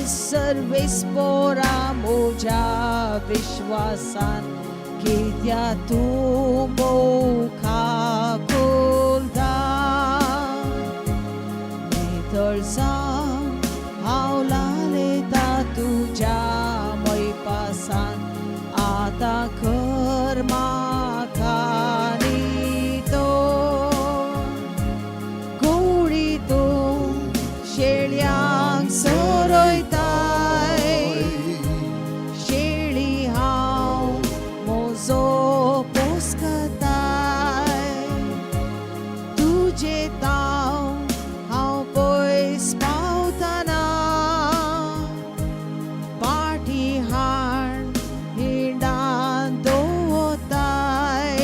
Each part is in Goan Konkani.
सर्वेस्पोरा म्हज्या विश्वासान कित्या तूं भोव काकुळटा. नितळ जावन हांव लालयता तुज्या मोयपासान, आतां कर म्हाका नितळ. गवळी तूं शेळयांक चरयताय, शेळी हांव म्हजो पोसकताय. तुजे ताव हांव पयस पावतना, पाटी हाण हिंडान दवरताय.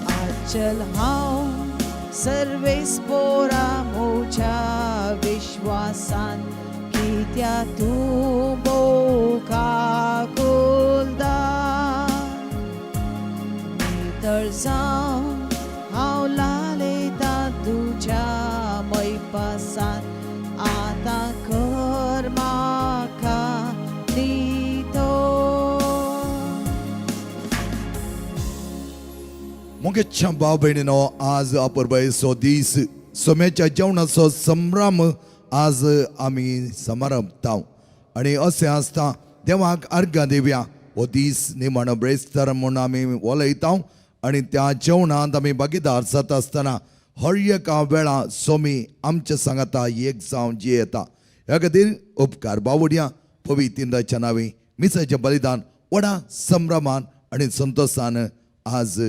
अचल हांव सर्वेस्पोरा म्हज्या विश्वासान कित्या तूं भोव काकुळटा. नितळ जावन हांव लालयता तुज्या मोयपासान, आतां कर म्हाका नितळ. मुगेच्या भाव भयणीनो, आज अपुरबायेचो दीस, सोम्याच्या जेवणाचो संभ्रम आज आमी समारंभता आनी अशें आसता देवाक अर्घां दिवया. हो दीस निमाणो ब्रेस्तार म्हूण आमी उलयता आनी त्या जेवणांत आमी भागीदार जाता आसतना हर एका वेळा सोमी आमच्या सांगाता एक जावन जियेता. ह्या खातीर उपकार बावडया पवित्र नांवी मिसाचें बलिदान व्हडा संभ्रमान आनी संतोशान आज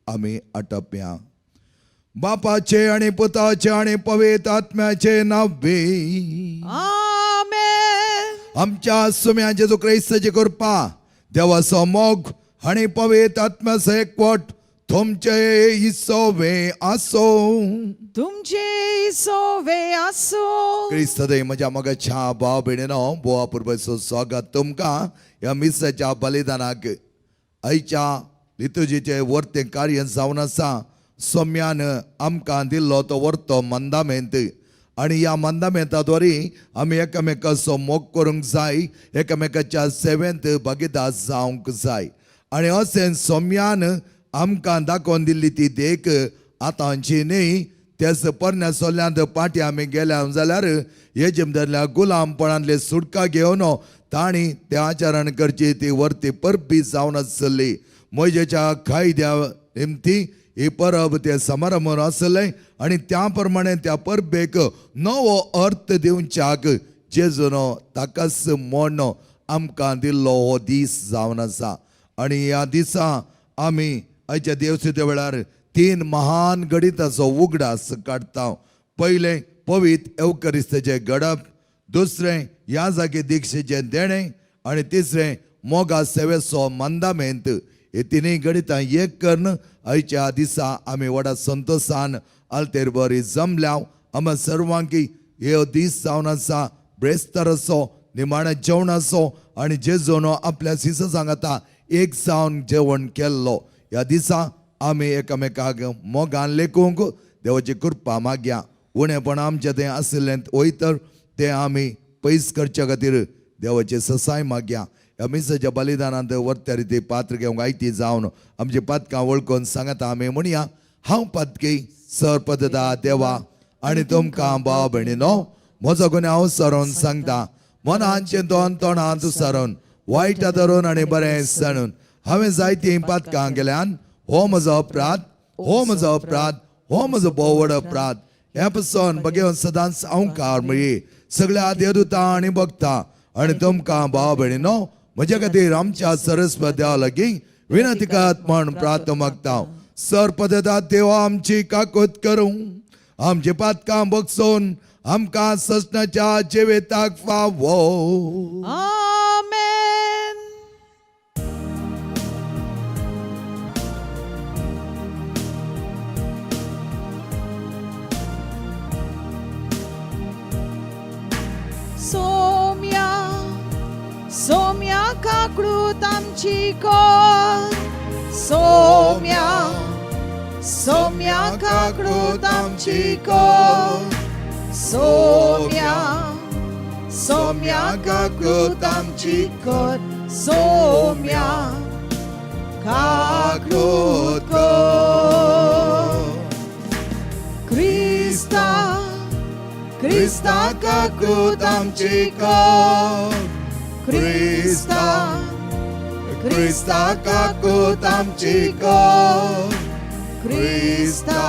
आमी आटपया. बापाचे आणि पुताचे आणि पवित्र आत्म्याचे नावे. आमेन. आमच्या सुम्या जेजू क्रिस्ताची कृपा, देवाचो मोग आणि पवित्र आत्म्याचो एकवट तुमचे इसोवे आसो. तुमचे सोवे आसो. क्रिस्त दे म्हज्या मोगाच्या भाव भयणीनो, बोवा पुर्बेचो स्वागत तुमकां ह्या मिसाच्या बलिदानाक. आयच्या लितुजीचें वर्तें कार्य जावन आसा सोम्यान आमकां दिल्लो तो वर्तो मंदामेंत आनी ह्या मंदामेंता द्वारे आमी एकामेकाचो मोग करूंक जाय, एकामेकाच्या सेवेंत भागीदार जावंक जाय आनी अशें सोम्यान आमकां दाखोवन दिल्ली ती देख आतांची न्ही, त्याच पोरण्या सोल्यांत पाटी आमी गेल्या जाल्यार हेजेमदल्या गुलामपणांतले सुटका घेवन तांणी ते आचरण करची ती वर्ती परबी जावन आसली. मोजेच्या कायद्या निमती ही परब ते समारंभ आसले आनी त्या प्रमाणे त्या परबेक नवो अर्थ दिवच्याक जेजून ताकाच म्हण आमकां दिल्लो हो दीस जावन आसा. आनी ह्या दिसा आमी आयच्या देवसुते वेळार तीन महान गणिताचो उगडास काडटा. पयलें पवित्र एवकरिस्ताचें घडप, दुसरें ह्या जागे दिक्षेचें देणें आनी तिसरें मोगा सेवेचो मंदामेंत. हे तिनूय गणितां एक करून आयच्या दिसा आमी व्हडा संतोशान आल्तेर बरी जमल्या. आमा सर्वांकी हे दीस जावन आसा ब्रेस्ताराचो, निमाण्या जेवणाचो आनी जेजून आपल्या शिसां सांगाता एक जावन जेवण केल्लो. ह्या दिसा आमी एकामेकाक मोगान लेखूंक देवाची कृपा मागया. उणेपण आमचें तें आशिल्लें वयतर तें आमी पयस करच्या खातीर देवाची ससाय मागया. ह्या मिसाच्या बलिदानांत वर्त्या रिती पात्र घेवंक आयती जावन आमची पातकां वळखून सांगता आमी म्हणया, हांव पातकी सर पदता देवा आनी तुमकां भाव भयणीनो म्हजो गुन्यांव सरोन सांगता. मनान चिंतून, तोंडांत सरून, वायट धरून आनी बरें सांडून हांवें जायतीं पातकां केल्यान. हो म्हजो अपराध, हो म्हजो अपराध, हो म्हजो भोव व्हड अपराध. ह्या पसून बगेवन सदांच अंकार मेळी सगळ्या देवदूतां आनी भक्तां आनी तुमकां भाव भयणीनो म्हज्या खातीर आमच्या सरस्वत देवा लागीं विनंती करात म्हण प्रार्थना मागता. सर पदता देवा आमची काकूत करूं, आमची पातकां बगसून आमकां ससनाच्या जिविताक फावो. आमेन. सोम्या, सोम्या काकडूत आमची कोर. सोम्या, सोम्या काकडूत आमची कोर. सोम्या, सोम्या काकूत आमची कर सोम्या काकूत कर क्रिस्ता क्रिस्ता काकूत आमची कर क्रिस्ता क्रिस्ता काकूत आमची कर क्रिस्ता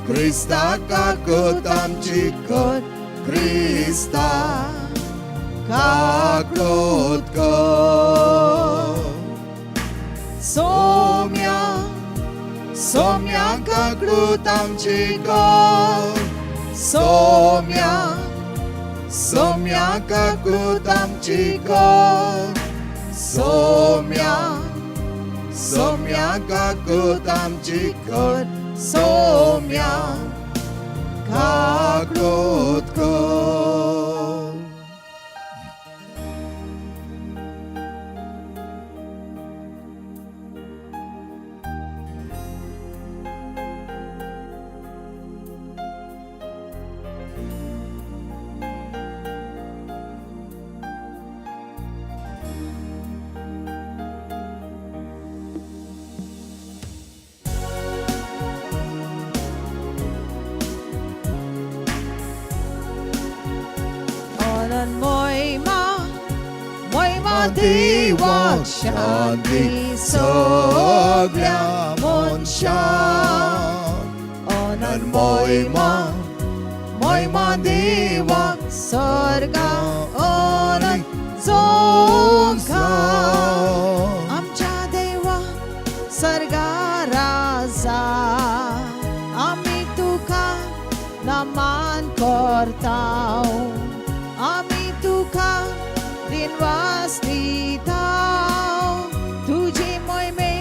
क्रिस्ता काकूत आमची कर क्रिस्ता काकूत कर सोम्या सोम्या काकूत आमची कर सोम्या सोम्या काकूत आमची कर सोम्या सोम्या काकूत आमची कर सोम्या काकूत कर. Onan moima, moima देवाक शांती सगळ्या मनशाक. ओनन मोयमा, मोयमा देवाक सर्गा ओनन जोखा. आमच्या देवा सर्गा राजा, आमी तुका नमान करताव, आमी तुका दिनवास दिताव, तुजी मोहिमे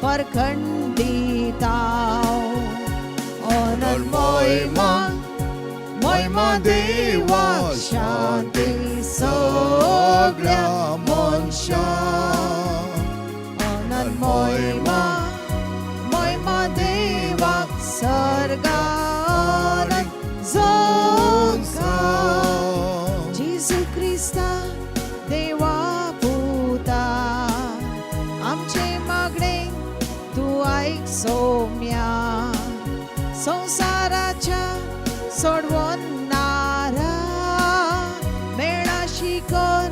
परखंड दिताव. ओनन मोहिमा, मोहिमा देवा शांती सगळ्या मनशाक. अनंत मोहिमा, मोहिमा देवाक सर्गानंद जोखा. जेजू क्रिस्ता देवा पुता, आमचे मागणे तूं आयक सोम्या, संवसाराच्या सोडवणारा, मेळाशी कर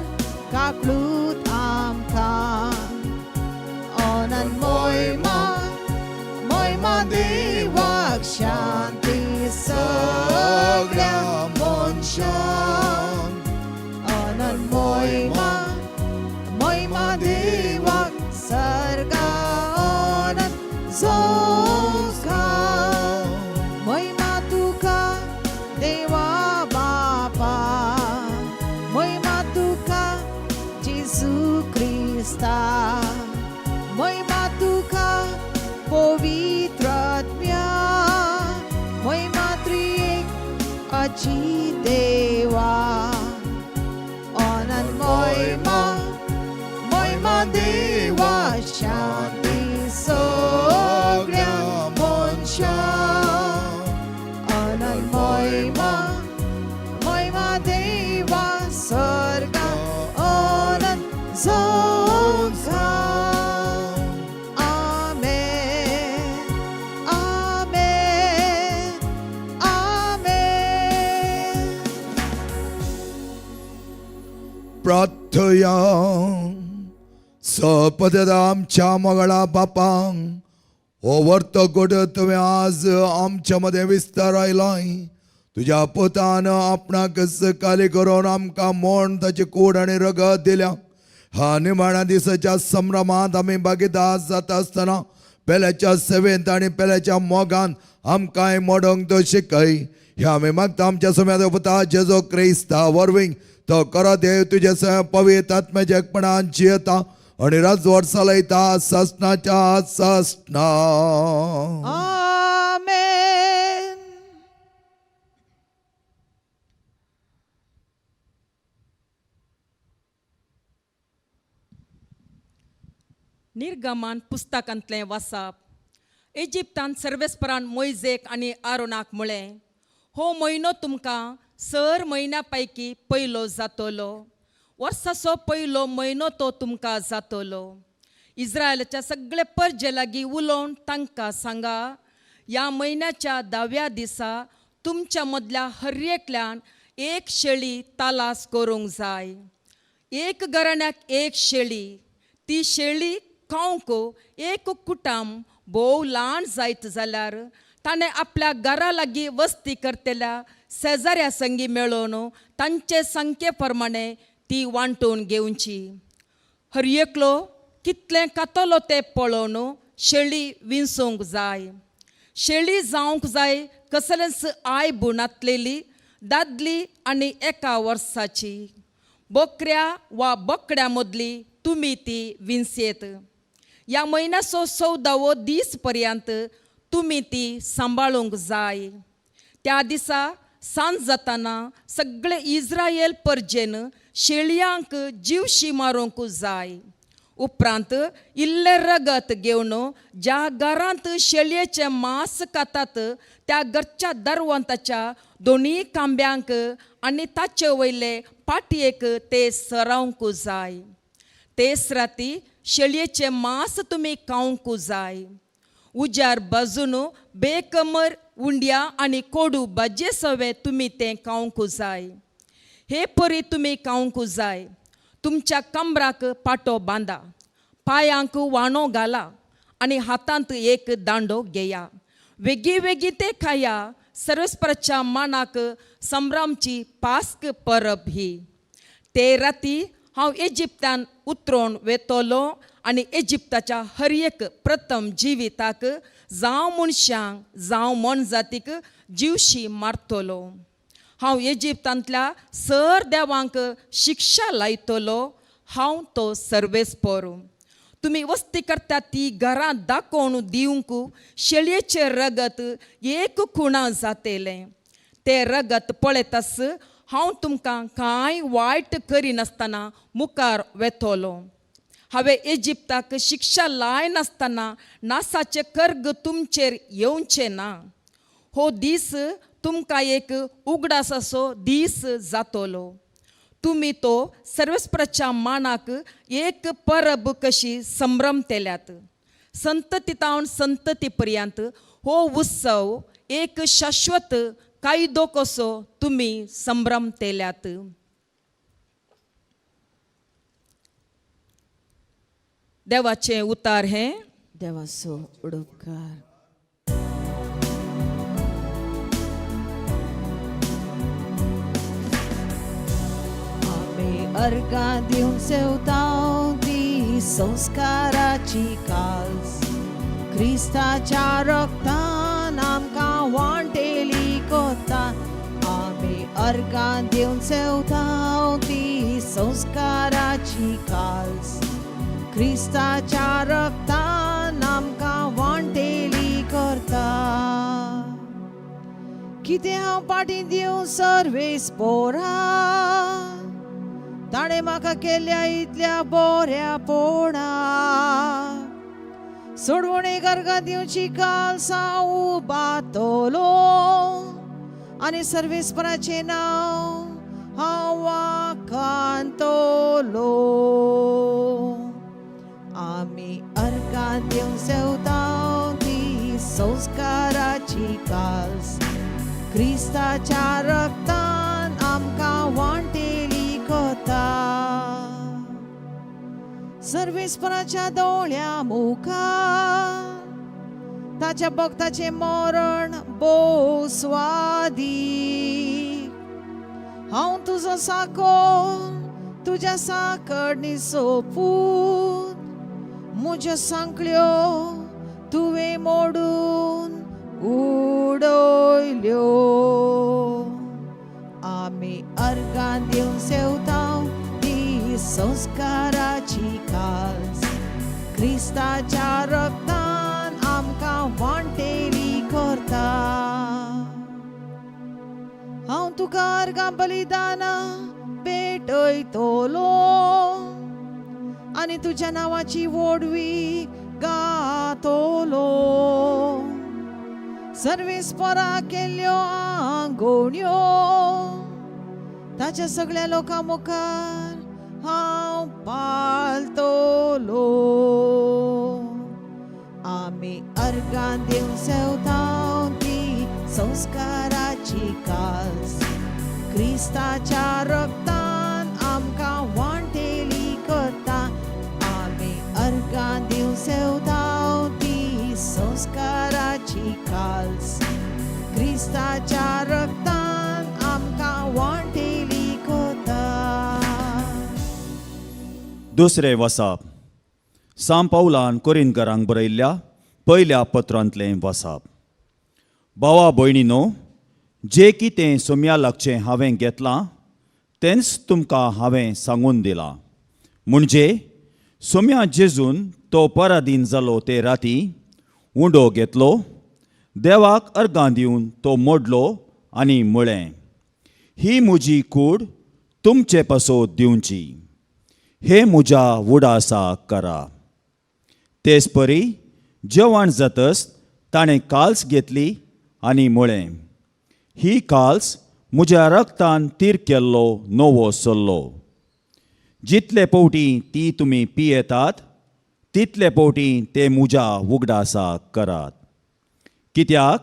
काकळूत आमकां. अनंत मोहिमा, मोहिमा देवाक शांती सगळ्या मनशाक. अनंत मोहिमा, मोहिमा देवाक सर्गा अनंत जोखा. मोहिमा तुका देवा बापा, मोहिमा तुका जेजू क्रिस्ता, मोहिमा तुका पवित्र आत्म्या, मोहिमा त्रिएक अची देवा. अनंत मोहिमा, मोहिमा देवा शांती सगळ्या मनशाक. अनंत मोहिमा, मोहिमा देवा सर्गा अनंत जोखा. आमेन, आमेन, आमेन. प्रार्थया. सपददा आमच्या मगळा बापांक हो वर्तकोट तुवें आज आमच्या मदें विस्तार आयलाय. तुज्या पुतान आपणाक सकाळी करून आमकां मोण ताची कूड आनी रगत दिल्या. ह्या निमाण्या दिसाच्या संभ्रमांत आमी भागीदार जाता आसतना पेल्याच्या सेवेंत आनी पेल्याच्या मोगान आमकांय मोडोंक तो शिकय. ह्या आमी मागता आमच्या सुम्या पुता जेजो क्रिस्ता वरवीं. तो करो देव तुजे सह पवित्र आत्म्याच्या एकपणान जियेता आनी राजवट चलयता सासणाच्या सासणा. आमेन. निर्गमान पुस्तकांतलें वासाप. इजिप्तान सर्वेस्परान मोयजेक आनी आरोनाक म्हळें, हो म्हयनो तुमकां सर म्हयन्या पैकी पयलो जातलो. वर्साचो पयलो म्हयनो तो तुमकां जातलो. इस्रायलाच्या सगळे परजे लागीं उलोवन तांकां सांगा, ह्या म्हयन्याच्या 10व्या दिसा तुमच्या मदल्या हर एकल्यान एक शेळी तालास करूंक जाय. एक घराण्याक एक शेळी. ती शेळी खावंक एक कुटाम भोव ल्हान जायत जाल्यार ताणें आपल्या घरा लागीं वस्ती करतल्या शेजाऱ्या संगी मेळोवन तांचे संख्ये प्रमाणे ती वांटून घेवची. हर एकलो कितलें खातलो तें पळोवन शेळी विंचूंक जाय. शेळी जावंक जाय कसलेंच आयब नातलेली, दादली आनी एका वर्साची. बोकऱ्या वा बोकड्या मदली तुमी ती विंचयेत. ह्या म्हयन्याचो 14वो दीस पर्यंत तुमी ती सांबाळूंक जाय. त्या दिसा सांज जाताना सगळे इस्रायल परजेन शेळयांक जिवशी मारूंक जाय. उपरांत इल्लें रगत घेवन ज्या घरांत शेळयेचें मांस खातात त्या घरच्या दरवंताच्या दोनूय खांब्यांक आनी ताचे वयले पाटयेक ते सरावंक जाय. तेच राती शेळयेचें मांस तुमी खावंक जाय. उजार बाजून बेकमर उंड्या आनी कोडू भाजये सवे तुमी तें खावंक जाय. हे परी तुमी खावंक जाय. तुमच्या कमराक पाटो बांदा, पांयांक वाणो घाला आनी हातांत एक दांडो घेया. वेगीं वेगीं तें खाया. सर्वेस्पराच्या मानाक संभ्रमची पास्क परब ही. ते राती हांव इजिप्तान उतरोवन वेतलो आनी इजिप्ताच्या हर एक प्रथम जिविताक, जावं मनशांक जावं मोनजातीक, जिवशी मारतलो. हांव इजिप्तांतल्या सर देवांक शिक्षा लायतलो. हांव तो सर्वेस्पर. तुमी वस्ती करतात ती घरां दाखोवन दिवंक शेळयेचें रगत एक खुणा जातेलें. तें रगत पळयतास हांव तुमकां कांय वायट करिनासतना मुखार वेतलो. हांवें इजिप्ताक शिक्षा लायनासतना नासाचें कर्ग तुमचेर येवचें ना. हो दीस तुमकां एक उगडासाचो दीस जातलो. तुमी तो सर्वेस्पराच्या मानाक एक परब कशी संभ्रमतेल्यात. संतती तावन संतती पर्यंत हो उत्सव एक शाश्वत कायदो कसो तुमी संभ्रमतेल्यात. देवाचें उतार हें. देवाचो उडोपकार. आमी अर्गां दिवंक सेवताव ती संस्काराची काल्स, क्रिस्ताच्या रक्तान आमकां वांटेली कोता. आमी अर्गां दिवंक सेवताव ती संस्काराची काल्स, क्रिस्ताच्या रक्तान आमकां वांटेली करता. कितें हांव पाटी दिवं सर्वेस्पोरा, ताणें म्हाका केल्या इतल्या बऱ्या पोणा. सोडवणे गर्गां दिवची कालसां उबातलो आनी सर्वेस्पराचें नांव हांव वाखाणतलो. आमी अर्गां दिवंक सेवताव ती संस्काराची काल्स, क्रिस्ताच्या रक्तान आमकां वांटेली कोता. सर्वेस्पराच्या दोळ्या मुखार ताच्या भक्ताचें मरण भोव स्वादीक. हांव तुजो साको तुज्या साकडणी सोपून, म्हज्यो सांकळ्यो तुवें मोडून उडयल्यो. आमी अर्गां दिवंक सेवताव ती संस्काराची काल्स, क्रिस्ताच्या रक्तान आमकां वांटेली करता. हांव तुका अर्गां बलिदानां भेटयतलो आनी तुज्या नांवाची व्हडवी गातलो. सर्वेस्पोरा केल्ल्यो आंगोवण्यो ताच्या सगळ्या लोकां मुखार हांव पाळतलो. आमी अर्गां दिवंक सेवताव ती संस्काराची कास क्रिस्ताच्या रक्तान आमकां वांटेली करता. आमी अर्गां दिवंक सेवताव ती संस्काराची कास क्रिस्ताच्या रक्तान आमकां वांटेली करता. दुसरें वसाप. सांव पावलान कोरिनकारांक बरयल्ल्या पयल्या पत्रांतलें वसाप. भावा भयणीनो, जें कितें सोम्या लागचें हांवें घेतलां तेंच तुमकां हांवें सांगून दिलां, म्हणजे सोम्या जेजून तो परादीन जालो ते राती उंडो घेतलो, देवाक अर्गां दिवन तो मोडलो आनी म्हळें, ही म्हजी कूड तुमचे पासत दिवची, हे म्हज्या उडासा करा. तेच परी जेवण जातच ताणें काल्स घेतली आनी म्हळें, ही काल्स म्हज्या रक्तान तीर केल्लो नवो सल्लो. जितले पवटी ती तुमी पियेतात तितले पवटी ते म्हज्या उगडासा करात. कित्याक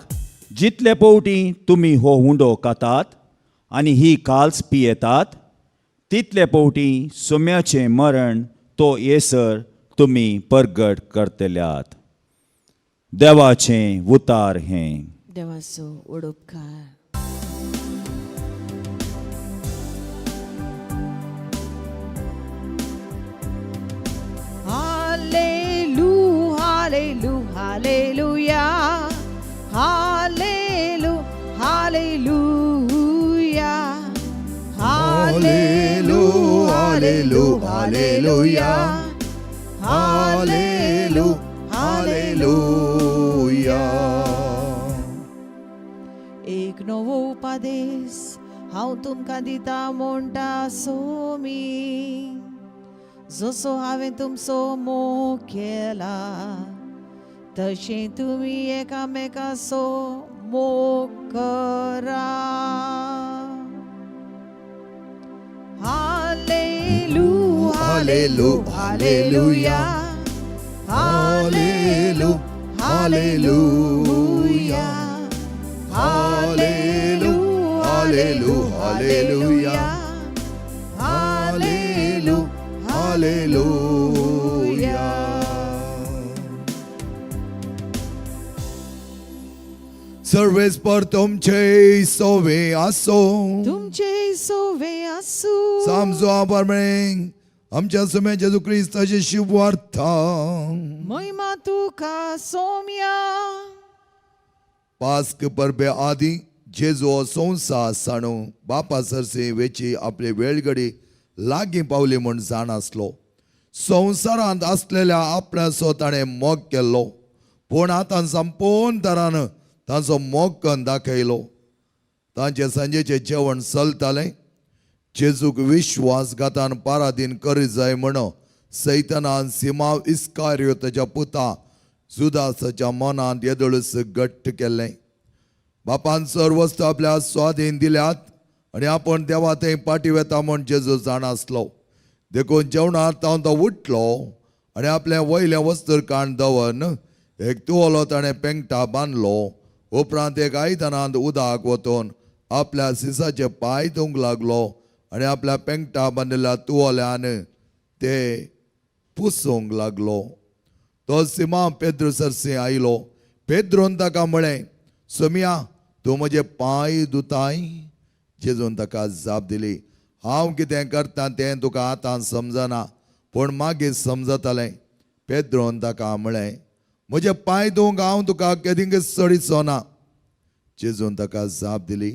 जितले पवटी तुमी हो हुंडो खातात आनी ही काल्स पियेतात तितले पवटी सोम्याचें मरण तो येसर तुमी परगट करतल्यात. देवाचें उतार हें. देवाचो उडोपकार. हालेलू हालेलू हालेलुया हालेलू हालेलुया हालेलू हालेलू हालेलुया हालेलू हालेलुया. एक नवो उपादेश हांव तुमकां दिता म्हणटा सोमी, जसो हांवें तुमचो मोग केला तशें तुमी एकामेकाचो मोग करा. हालेलू हालेलू, हालेलुया हालेलू हालेलुया हालेलू हालेलू हालेलुया हालेलू हालेलुया. सर्वेस्पर तुमचे सोवे आसो. तुमचे सोवे आसू. सामजो परमें आमच्या सुमे जेजू क्रिस्ताची शुभवार्ता. महिमा तुका सोम्या. पास्क परबे आदी जेजू हो संवसार साणू बापा सरसे वेची आपली वेळगडी लागीं पावली म्हूण जाण आसलो. संवसारांत आसलेल्या आपणाचो ताणें मोग केल्लो, पूण आतां संपूर्ण तरान तांचो मोग कन्न दाखयलो. तांचे सांजेचें जेवण चलतालें. जेजूक विश्वासघातान पारादीन करीत जाय म्हण सैतानान सिमाव इस्कारियोताच्या पुता जुदासाच्या मनांत येदोळूच घट्ट केल्लें. बापान सर्वस्त आपल्या स्वाधीन दिल्यात आनी आपण देवा थंय पाटी वेता म्हूण जेजू जाणा आसलो. देखून जेवणार तावन तो उठलो आनी आपलें वयलें वस्त्र काण दवरून एक तुवलो ताणें पेंगटा बांदलो. उपरांत एक आयदनांत उदक वतून आपल्या सिसाचे पांय धुवंक लागलो आनी आपल्या पेंगटा बांदिल्ल्या तुवल्यान ते पुसूंक लागलो. तो सिमा पेद्रू सरसे आयलो. पेद्रून ताका म्हळें, सोमिया, तूं म्हजे पांय धुताय? जेजून ताका जाप दिली, हांव कितें करता तें तुका आतां समजना, पूण मागीर समजतलें. पेद्रोन ताका म्हळें, म्हजे पांय धुवंक हांव तुका केदींकच चडिचो ना. जेजून ताका जाप दिली,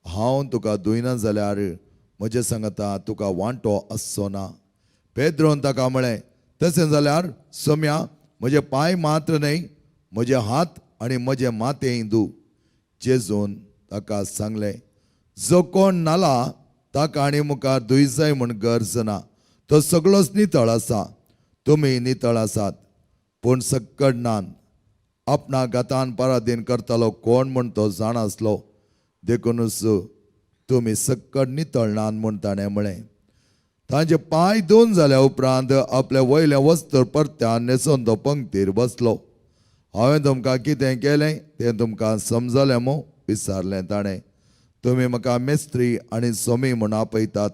हांव तुका धुयना जाल्यार म्हजे सांगता तुका वांटो आसचो ना. पेद्रोन ताका म्हळें, तशें जाल्यार सोम्या, म्हजे पांय मात्र न्हय, म्हजे हात आनी म्हजें माथेंय धू. जेजून ताका सांगलें, जो कोण न्हाला ताका आनी मुखार धुयजाय म्हूण गरज ना, तो सगळोच नितळ आसा. तुमी नितळ आसात, पूण सक्कड नात. आपणाक हातान पराधीन करतालो कोण म्हूण तो जाण आसलो, देखूनच तुमी सक्कड नितळनात म्हूण ताणें म्हळें. तांचे पांय धुवन जाल्या उपरांत आपल्या वयलें वस्त्र परत्यान न्हेसून तो पंक्तीर बसलो. हांवें तुमकां कितें केलें तें तुमकां समजलें मू? विचारलें ताणें. तुमी म्हाका मेस्त्री आनी सोमी म्हूण आपयतात.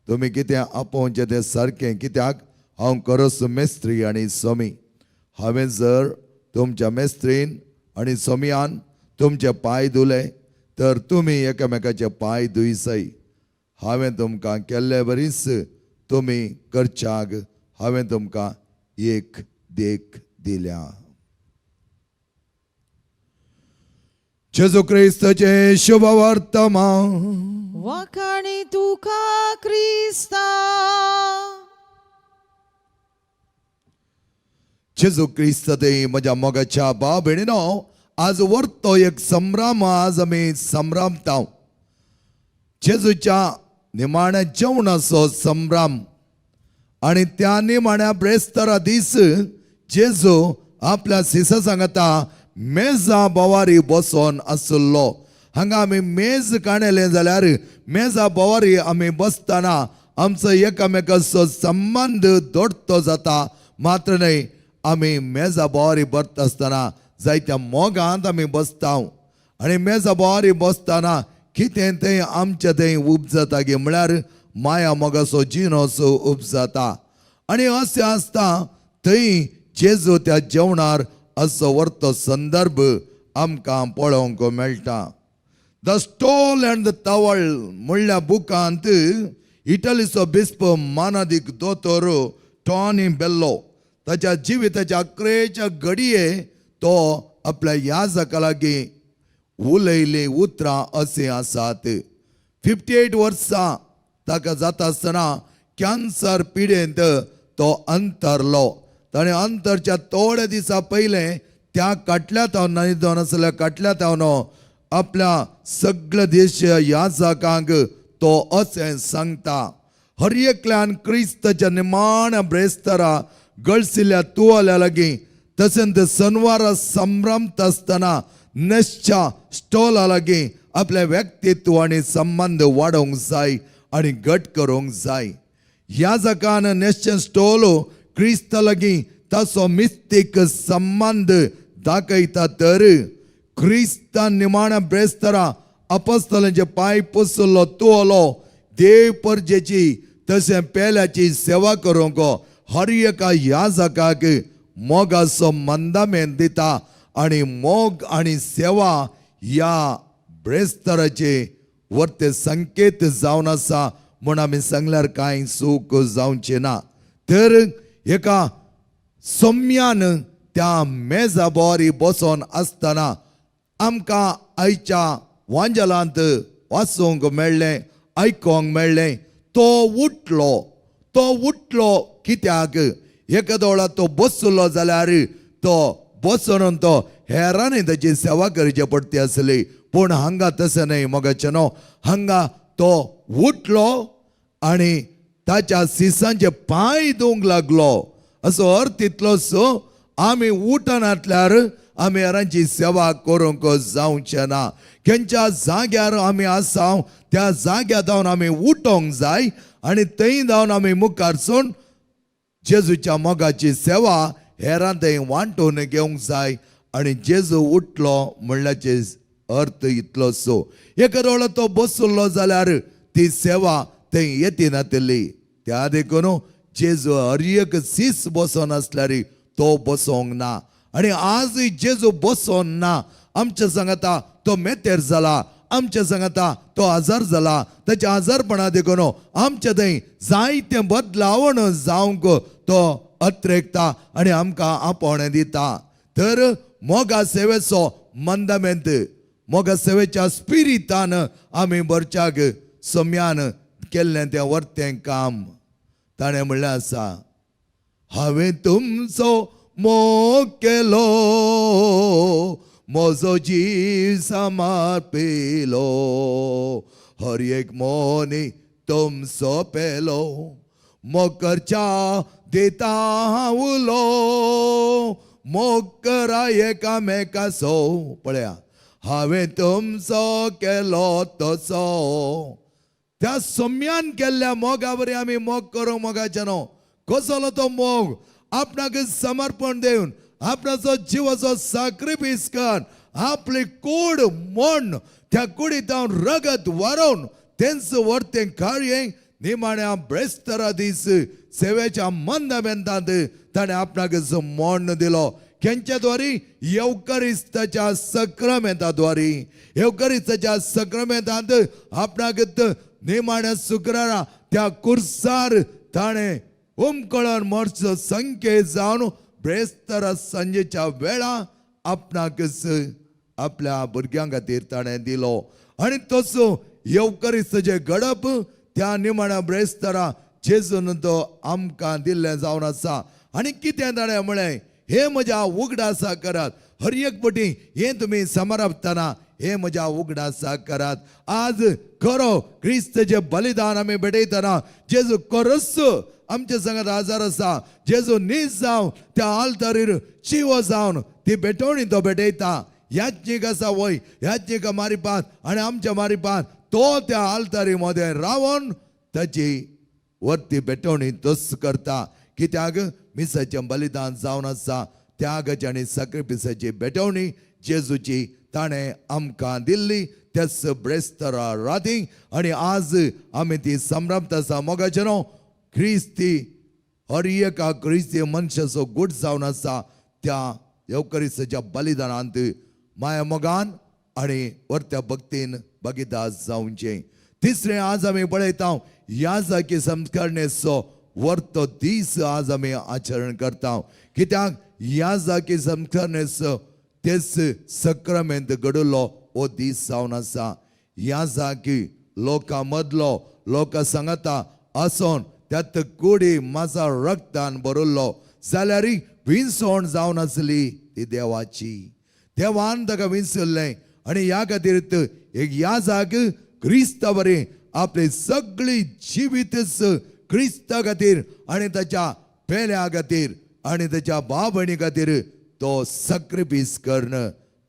तुमी कितें आपोवचें तें सारकें, कित्याक हांव खरोच मेस्त्री आनी सोमी. हांवें जर तुमच्या मेस्त्रीन आनी सोमयान तुमचे पांय धुले तर तुमी एकामेकाचे पांय धुयसय. हांवें तुमकां केल्ले बरीच तुमी करच्याक हांवें तुमकां एक देख दिल्या. जेजू क्रिस्ताचें शुभ वर्तमान. वाखाणी तुका क्रिस्ता. जेजू क्रिस्त ते म्हज्या मोगाच्या भाव भयणीनो, आज वर्तो एक संभ्रम आज आमी संभ्रमता. जेजूच्या निमाण्या जेवणाचो संभ्रम आनी त्या निमाण्या ब्रेस्तारा दीस जेजू आपल्या सिसा सांगता मेजा बोवारी बसोन आसलो. हांगा आमी मेज काणयलें जाल्यार मेजा बोवारी आमी बसतना आमचो एकामेकाचो संबंद दोडतो जाता. मात्र न्हय, आमी मेजा बोवारी बसता आसतना जायत्या मोगांत आमी बसता आनी मेजा बोवारी बसतना कितें तें आमचें थंय उपजता गे, म्हळ्यार माया मोगाचो जिनोसो उपजाता. आनी अशें आसता थंय जेजू त्या जेवणार असो वर्तो संदर्भ आमकां पळोवंक मेळटा. The stole and the towel म्हणल्या बुकांत इटलीचो बिस्प मानादीक दोतोर टॉनी बेल्लो ताच्या जिविताच्या अकरेच्या घडये तो आपल्या याजका लागीं उलयलीं उतरां अशीं आसात. 58 वर्सां ताका जाता आसतना कॅन्सर पिडेंत तो अंतरलो. ताणें अंतरच्या थोड्या दिसा पयलें त्या काटल्या तावन न्हिदोन आसल्या काटल्या तावन आपल्या सगळ्या देश याजकांक तो अशें सांगता, हर एकल्यान क्रिस्ताच्या निमाण्या ब्रेस्तारा गळसिल्ल्या तुवाल्या लागीं तशेंच सनवारा संभ्रमता आसतना नेसच्या स्टॉला लागीं आपलें व्यक्तित्व आनी संबंद वाडोवंक जाय आनी घट करूंक जाय. ह्या जगान नेसचें स्टॉल क्रिस्ता लागीं ताचो मिस्तीक संबंद दाखयता तर क्रिस्तान निमाण्या ब्रेस्तारा अपस्तलांचे पांय पुसलो तुवलो देव परजेची तशें पेल्याची सेवा करूंक हर एका ह्या जगाक मोगाचो मंदामेन दिता आनी मोग आनी सेवा ह्या ब्रेस्ताराचे वर्ते संकेत जावन आसा म्हूण आमी सांगल्यार कांय चूक जावचें ना. तर एका सम्यान त्या मेजा बोरी बसोन आसतना आमकां आयच्या वांजलांत वाचूंक मेळ्ळें, आयकोंक मेळ्ळें. तो उठलो, तो उठलो कित्याक? एका दोळा तो बसलो जाल्यार तो बसून तो हेरांनी ताची सेवा करची पडटी आसली, पूण हांगा तशें न्हय मोगाचें न्हू. हांगा तो उठलो आनी ताच्या सिसांचे पांय धुवंक लागलो. असो अर्थ इतलोसो आमी उठनातल्यार आमी हेरांची सेवा करूंक जावचें ना. खंयच्या जाग्यार आमी आसा त्या जाग्यार जावन आमी उठोंक जाय आनी थंय जावन आमी मुखार सून जेजूच्या मोगाची सेवा हेरां थंय वांटून घेवंक जाय. आनी जेजू उठलो म्हणल्याचे अर्थ इतलोसो, एका दोळो तो बसलो जाल्यार ती सेवा थंय येती नातली. त्या देखून जेजू हर एक सीस बसोन आसल्यार तो बसोंक ना. आनी आजूय जेजू बसोन ना. आमच्या सांगता तो मेतेर जाला, आमच्या सांगता तो आजार जाला. ताच्या आजारपणा देखून आमच्या थंय जायते बदलावण जावंक तो अत्रेकता आनी आमकां आपोवणें दिता. तर मोगा सेवेचो मंदमेंत, मोगा सेवेच्या स्पिरितान आमी भरच्याक सम्यान केल्लें तें वर्तें काम. ताणें म्हणलें आसा, हांवें तुमचो मोग केलो, म्हजो जीव समर्पिलो, हर एक मोनी तुमचो पेलो, मोग करच्या दिता हांव उलो, मोग करा एकामेकाचो. पळया, हांवें तुमचो केलो तसो. त्या सोम्यान केल्ल्या मोगा बरी आमी मोग करूंक मोगाचे न्हू. कसलो तो मोग? आपणाक समर्पण दिवन, आपणाचो जिवाचो साक्रिफीस कर, आपली कूड मोड, त्या कुडींत रगत वारोवन तेंच वर्तें कार्य निमाण्या ब्रेस्तारा दीस सेवेच्या मंदमेंतांत ताणें आपणाक मोण्ण दिलो. केंच्या द्वारी? येवकरिस्ताच्या सक्रमेंता द्वारी. येवकरिस्ताच्या सक्रमेंतांत आपणाक निमाण्या शुक्रारा त्या कुर्सार ताणें उमकळन मरचो संकेत जावन ब्रेस्तारा सांजेच्या वेळा आपणाकच आपल्या भुरग्यां खातीर ताणें दिलो. आनी तसो येवकरिस्ताचें घडप त्या निमाण्या ब्रेस्तारा जेजून तो आमकां दिल्लें जावन आसा. आनी कितें ताणें म्हळें? हे म्हज्या उगडासा करात. हर एक पटी हे तुमी समारपतना हे म्हज्या उगडासा करात. आज खरो क्रिस्तचें बलिदान आमी भेटयतना जेजू खरोच आमच्या संगात आजार आसा. जेजू नीज जावन त्या आल्तारीर चिवो जावन ती भेटवणी तो भेटयता. याज्ञीक आसा वय याज्ञिका मारिपात आनी आमच्या मारिपात तो त्या आल्तारी मदें रावन ताची वरती भेटवणी तोच करता. कित्याक मिसाचें बलिदान जावन आसा. त्यागाची आनी साक्रिफिसाची भेटवणी जेजूची ताणें आमकां दिल्ली त्याच ब्रेस्तारा राती. आनी आज आमी ती संभ्रमता आसा मोगाचे न्हू. क्रिस्ती हर एका क्रिस्ती मनशाचो गूट जावन आसा. त्या येवकरिस्ताच्या बलिदानांत माया मोगान आनी वर्त्या भक्तीन भागीदार जावचें. तिसरें, आज आमी पळयता याजाकी संस्करणेचो वर्तो दीस आज आमी आचरण करता. कित्याक याजाकी संस्करणेचो तेच सक्रमेंत घडलो हो दीस जावन आसा. याजाकी लोकां मदलो लोकां सांगता आसोन त्यात कुडी म्हाजा रक्तान भरिल्लो जाल्यार विंसवण जावन आसली ती देवाची. देवान ताका विंचल्लें आनी ह्या खातीर एक याजाक क्रिस्ता बरी आपली सगळी जिवीतच क्रिस्ता खातीर आनी ताच्या पेल्या खातीर आनी ताच्या भाव भयणी खातीर तो सॅक्रिफीस करून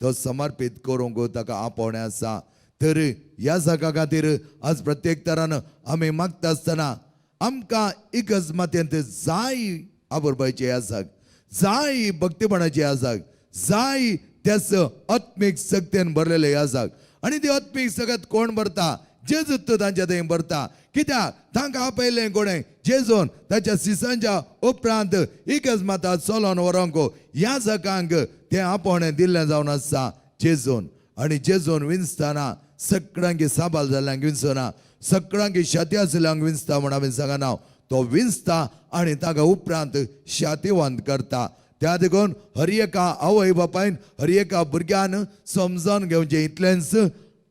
तो समर्पीत करूंक ताका आपोवणें आसा. तर ह्या जागा खातीर आज प्रत्येक तरान आमी मागता आसतना आमकां एकच मातयेंत जाय आवरपाचे आसाक, जाय भक्तीपणाचे आसाक, जाय त्याच आत्मीक शक्तेन भरलेले आसाक. आनी ती आत्मीक सगळ्यात कोण भरता? जेजू तो तांच्या थंय भरता. कित्याक तांकां आपयलें कोणें? जेजून. ताच्या सिसांच्या उपरांत एकच माता चलोन व्हरोंक ह्या जगांक तें आपोवणें दिल्लें जावन आसा जेजून. आनी जेजून विंचतना सगळ्यांक साबाल जाल्ल्यांक विंचना, सगळ्यांक शाती आशिल्ल्यांक विंचता म्हण आमी सांगना. तो विंचता आनी ताका उपरांत शातीवंत करता. त्या देखून हर एका आवय बापायन हर एका भुरग्यान समजून घेवचें इतलेंच,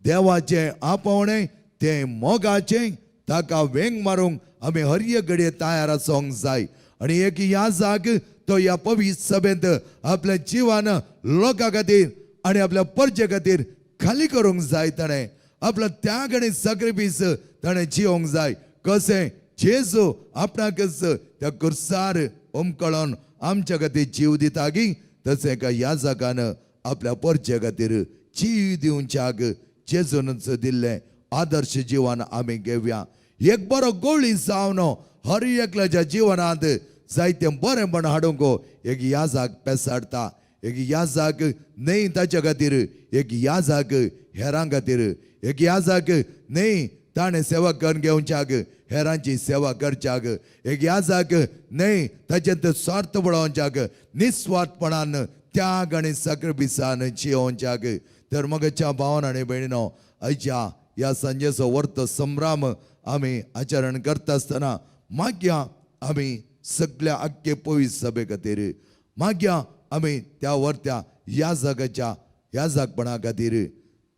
देवाचें आपोवणें तें मोगाचें. ताका वेंग मारूंक आमी हर एक घडये तयार आसूंक जाय. आनी एक ह्या जाग तो ह्या पवित्र सभेंत आपल्या जिवान लोकां खातीर आनी आपल्या परजे खातीर खाली करूंक जाय. ताणें आपलो त्याग आनी सॅक्रिफीस ताणें जिवंक जाय. कशें जेजू आपणाकच त्या कुर्सार उमकळोन आमच्या खातीर जीव दिता गी, तशें एका ह्या जागान आपल्या परचे खातीर जीव दिवच्याक जेजूनच दिल्लें आदर्श जिवन आमी घेवया. एक बरो गोळी जावन हर एकल्याच्या जिवनांत जायतें बरेंपण हाडूंक एक याजाक पेसाडटा. एक याजाक न्हय ताच्या खातीर, एक याजाक हेरां खातीर, एक याजाक न्हय ताणें सेवा करून घेवच्याक हेरांची सेवा करच्याक, एक याजाक न्हय ताचें स्वार्थ पळोवच्याक, निस्वार्थपणान त्याग आनी सॅक्रिफिसान जियोवच्याक. तर मगच्या भावन आनी भयणीनो, आयच्या ह्या सांजेचो वर्त संभ्रम आमी आचरण करता आसतना मागीर आमी सगळ्या आख्खे पवित्र सभे खातीर मागीर आमी त्या वर्त्या ह्या जागाच्या ह्या जागपणा खातीर,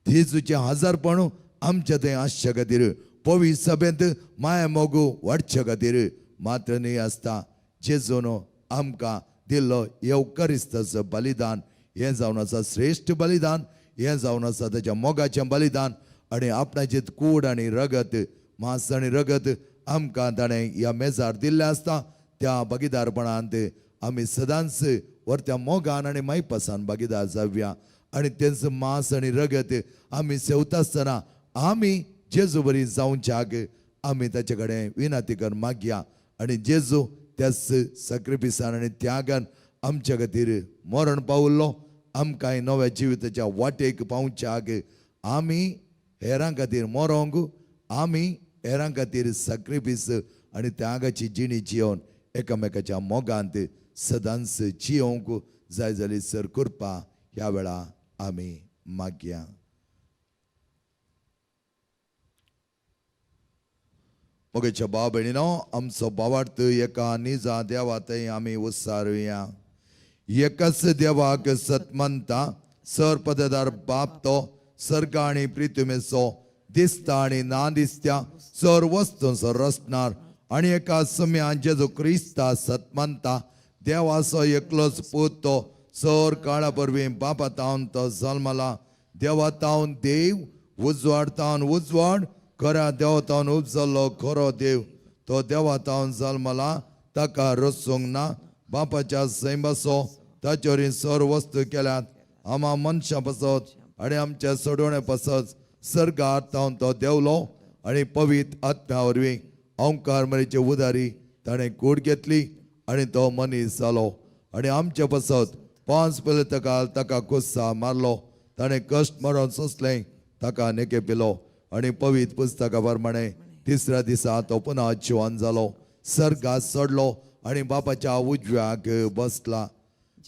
जेजूचें हजारपण आमच्या थंय आसच्या खातीर, पवित्र सभेंत माया मोगू वाडच्या खातीर मात्र न्हय आसता, जेजून आमकां दिल्लो येवकरिस्ताचो बलिदान हें जावन आसा श्रेश्ठ बलिदान, हें जावन आसा ताच्या मोगाचें बलिदान. आनी आपणाचें कूड आनी रगत, मांस आनी रगत आमकां ताणें ह्या मेजार दिल्लें आसता. त्या भागीदारपणांत आमी सदांच वरत्या मोगान आनी मायपासान भागीदार जावया आनी तेंचो मांस आनी रगत आमी सेवता आसतना आमी जेजू बरी जावच्याक आमी ताचे कडेन विनंती करून मागया आनी जेजू त्याच sacrificean आनी त्यागान आमच्या खातीर मरण पावल्लो आमकां नव्या जिविताच्या वाटेक पावच्याक आमी हेरां खातीर मरोंक आमी हेरां खातीर sacrifice आनी त्यागाची जिणी जियोवन एकामेकाच्या मोगांत सदांच जियोवंक जाय जाल्यार सर करपा ह्या वेळा आमी मागया. मोगेच्या भाव भयणीनो आमचो भावार्थ एका निजा देवा थंय आमी उत्सारुया. एकच देवाक सत मानता सर पददार बाप तो सर्ग आनी प्रितुमेचो दिसता आनी ना दिसत्या सर वस्तूंचो रचणार आनी एका सम्यान जेजू क्रिस्ता सत मानता देवाचो एकलोच पूत तो सर काळा वरवीं बापा तावन तो जल्मला देवा तावन देव उजवाड तावन उजवाड खऱ्या देवा तावन उपजल्लो खरो देव तो देवा तावन जल्मला ताका रचूंक ना बापाच्या सैमाचो ताचे वरवीं सर वस्तू केल्यात आमा मनशां पासत आनी आमच्या सोडवणे पासत सर्गार तावन तो देंवलो आनी पवित्र आत्म्या वरवीं ओंकार मरेचे उदारी ताणें कूड घेतली आनी तो मनीस जालो आनी आमचे पासत 5 पयले ताका ताका कुस्सा मारलो ताणें कश्ट मरण सोंसलें ताका नेके पिलो आनी पवित्र पुस्तका प्रमाणे तिसऱ्या दिसा तो पुनः जिवन जालो सर्गात चडलो आनी बापाच्या उजव्याक बसला.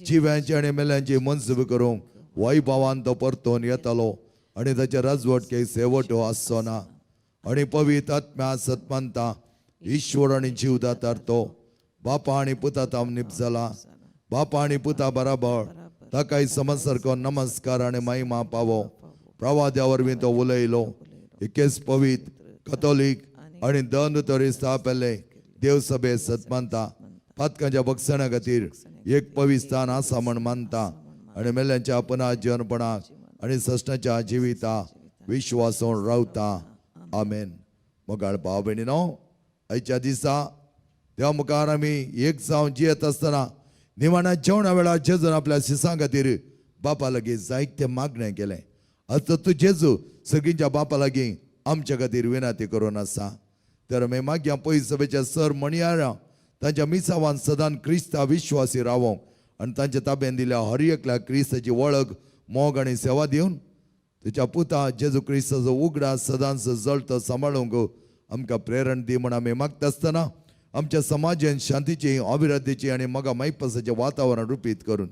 जिव्यांची आनी मेल्यांची मनसुबी करूंक वैभवान तो परतून येतालो आनी ताच्या राजवटके सेवटो आसचो ना. आनी पवित्र आत्म्या सतमानता ईश्वर आनी जीवदातार तो बापा आनी पुता तावन निपजला बापा आनी पुता बराबर ताकाय समज सारको नमस्कार आनी महिमा पावो. प्रवाद्या वरवीं तो उलयलो एकेच पवित्र कथोलीक आनी दंड तरी स्थापिल्ले देवसभे सतमानता पातकांच्या बक्षणा खातीर एक पवित्र स्थान आसा म्हण मानता आनी मेल्यांच्या पुनः जिवनपणाक आनी सश्टाच्या जिविता विश्वासून रावता. आमेन. मोगाळ भाव भयणीनो आयच्या दिसा देवा मुखार आमी एक जावन जियेत आसतना निमाण्या जेवणा वेळार जेजून आपल्या शिसां खातीर बापा लागीं जायते मागणें केलें. आतां तूं जेजू सगळींच्या बापा लागीं आमच्या खातीर विनंती करून आसा. तर आमी मागया पयस सभेच्या सर म्हणयारां तांच्या मिसावान सदान क्रिस्ता विश्वासी रावोंक आनी तांच्या ताब्यान दिल्या हर एकल्या क्रिस्ताची वळख मोग आनी सेवा दिवन तुज्या पुता जेजू क्रिस्ताचो उगडास सदांच जळतो सांबाळूंक आमकां प्रेरण दी म्हण आमी मागता आसतना आमच्या समाजान शांतीची अभिवृद्धीची आनी मोगा मायपासाचें वातावरण रुपीत करून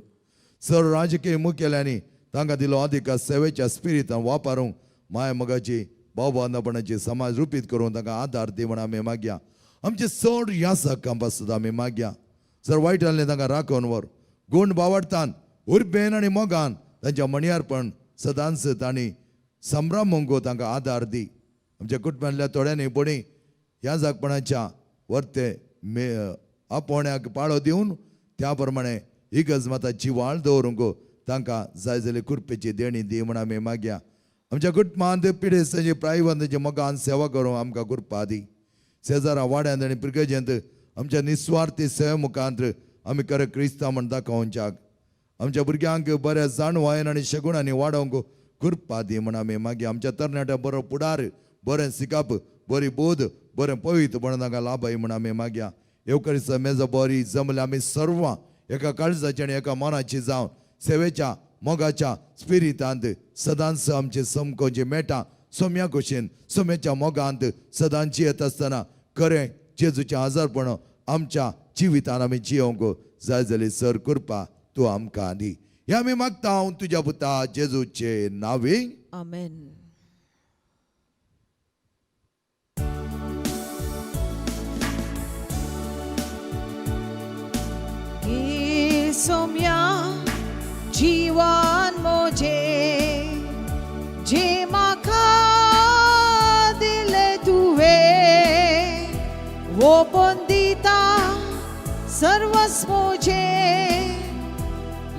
सर राजकीय मुखेल्यांनी तांकां दिलो अधिकार सेवेच्या स्पिरितान वापरूंक माया मोगाची भावबांधपणाची समाज रुपीत करून तांकां आदार दी म्हण आमी मागया. आमचे चड यासकां पासून आमी मागया. जर वायट आहलें तांकां राखून व्हर गुण बावडतान उर्बेन आनी मोगान तांच्या म्हणयारपण सदांच तांणी संभ्रमूंक तांकां आदार दी. आमच्या कुटुंबांतल्या थोड्यांनी पणी ह्या जागपणाच्या वर्ते मे आपोवण्याक पाळो दिवन त्या प्रमाणे इगर्ज माता जिवाळ दवरूंक तांकां जाय जाल्यार कृपेची देणी दी म्हण आमी मागया. आमच्या कुटुंबांत पिडेस्तांची प्रायवंतांची मोगान सेवा करूंक आमकां कृपा दी. शेजारा वाड्यांत आनी पिरगजेंत आमच्या निस्वार्थी सेवे मुखांत आमी खरें क्रिस्तांव म्हण दाखोवच्याक आमच्या भुरग्यांक बऱ्या जाणवायन आनी शगुणांनी वाडोवंक कृपा दी म्हण आमी मागीर. आमच्या तरणाट्या बरो पुडार बरें शिकप बरी बोध बरें पवित्रपण तांकां लाभय म्हण आमी मागया. येवकरीचा मेजा बरी जमल्या आमी सर्वां एका काळजाची आनी एका मनाची जावन सेवेच्या मोगाच्या स्पिरितांत सदांच आमचे समकोचे मेटां सोम्या कुशीन सोम्याच्या मोगांत सदांच येत आसतना खरें जेजूचें आजारपण आमच्या जिवितान आमी जियोंक जाय जाल्यार सर कृपा तूं आमकां दी. हें आमी मागता हांव तुज्या पुता जेजूचे नांवे. आमेन. सोम्या जीवन मोजे जे म्हाका दिले तुवे वो बंदिता सर्वस्व मोजे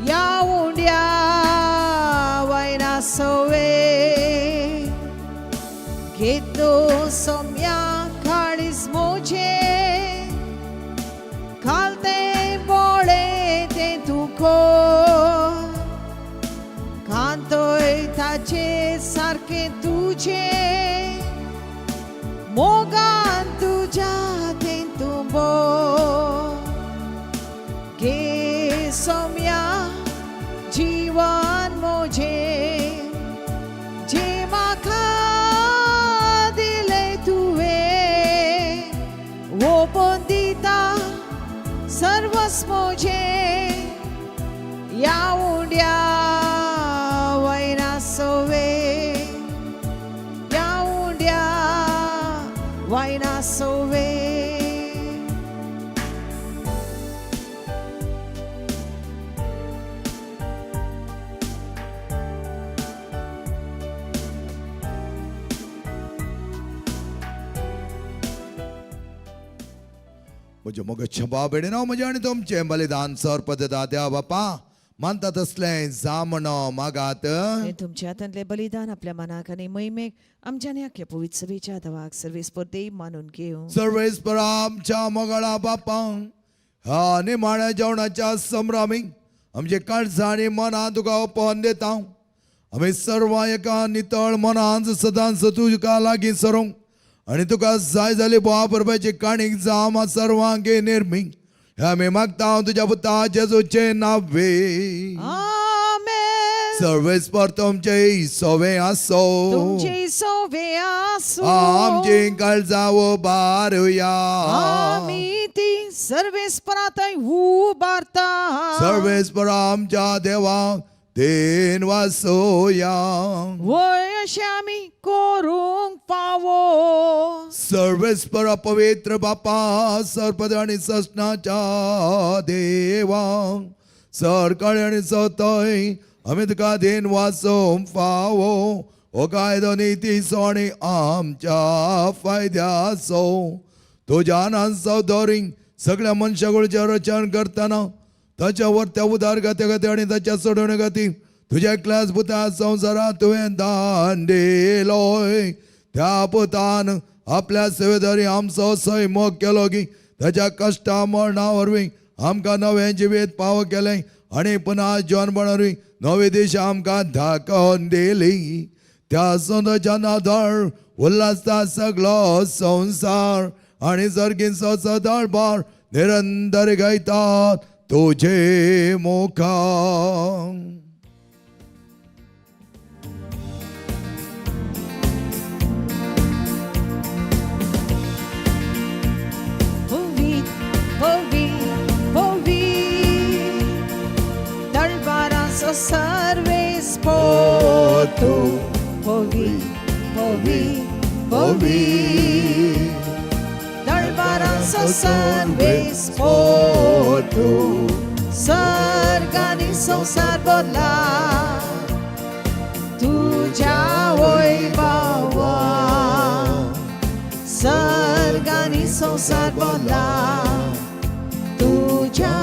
या उंड्या वयना सवे घेतो सोम्या काळीज मोजे घालते बोळे ताचे सारकें तुजें मोगान तुज्या तेंतुंबो गे सोम्या जीवन म्हजें जें म्हाका दिलें तुवें ओपन दिता सर्वस्व म्हजें ह्या उंड्या वयना सोवे ह्या उंड्या वयना सोवे. म्हज्या मोगाच्या बाबेणीनो, म्हजें आनी तुमचें बलिदान सर्पदा देवा बापा मानता तसलें जामणो मागात. हें तुमच्या हातांतलें बलिदान आपल्या मनाक आनी महिमेक आमच्या आनी आख्या पवित्र सभेच्या देवाक सर्वेस्पर देव मानून घेवं. सर्वेस्पर आमच्या मोगाळा बापा, ह्या निमाण्या जेवणाच्या संभ्रमी आमचे काळजां आनी मनां तुका ओपोवन दिता. आमी सर्वां एका नितळ मनान सदांच तुका लागीं सरूंक आनी तुका जाय जाली बोवा परबाची काणीक जावं सर्वांक निर्मी, हे आमी मागता तुज्या पुता जेजूचे नावे. आमेन. सर्वेस्पर तुमचे सोवे आसो. तुमचे सोवे आसूं. आमची काळजां उबारुया. आमी ती सर्वेस्परांत उबारता. सर्वेस्पर आमच्या देवाक then वासोया. वय अशें आमी करूंक फावो. सर्वेस्पर पवित्र बापा, सर्पद आनी ससनाच्या देवा, सरकाळी आनी सतय आमी तुका then वाचोवंक फावो. हो कायदो नितीचो आनी आमच्या फायद्याचो. तुज्या नांचो दोरींग सगळ्या मनशाकुळचें रचन करतना ताच्या वरत्या उदार गती आनी ताच्या सोडवणे खातीर तुज्या एकल्याच पुता संवसारात तुवें दान दिलोय. त्या पुतान आपल्या सेवेदारी आमचो सैमोग केलो की ताच्या कश्टा मरणा वरवीं आमकां नवें जिवीत पाव केलें आनी पुन्हा जिवनपणा वरवीं नवी दिशा आमकां दाखोवन दिली. त्या सुंदरच्या नादर उल्हासता सगलो संवसार आनी सर्गींचो सदळबार निरंतर गायतात तुझे मुखार. पवी पवी पवी दळबाराचो सर्वेस्पर तूं. पवी पवी पवी दळबाराचो सर्वेस्पर तूं. सर्ग आनी संवसार बदला तुज्या वैभवा. सर्ग आनी संवसार बदला तुज्या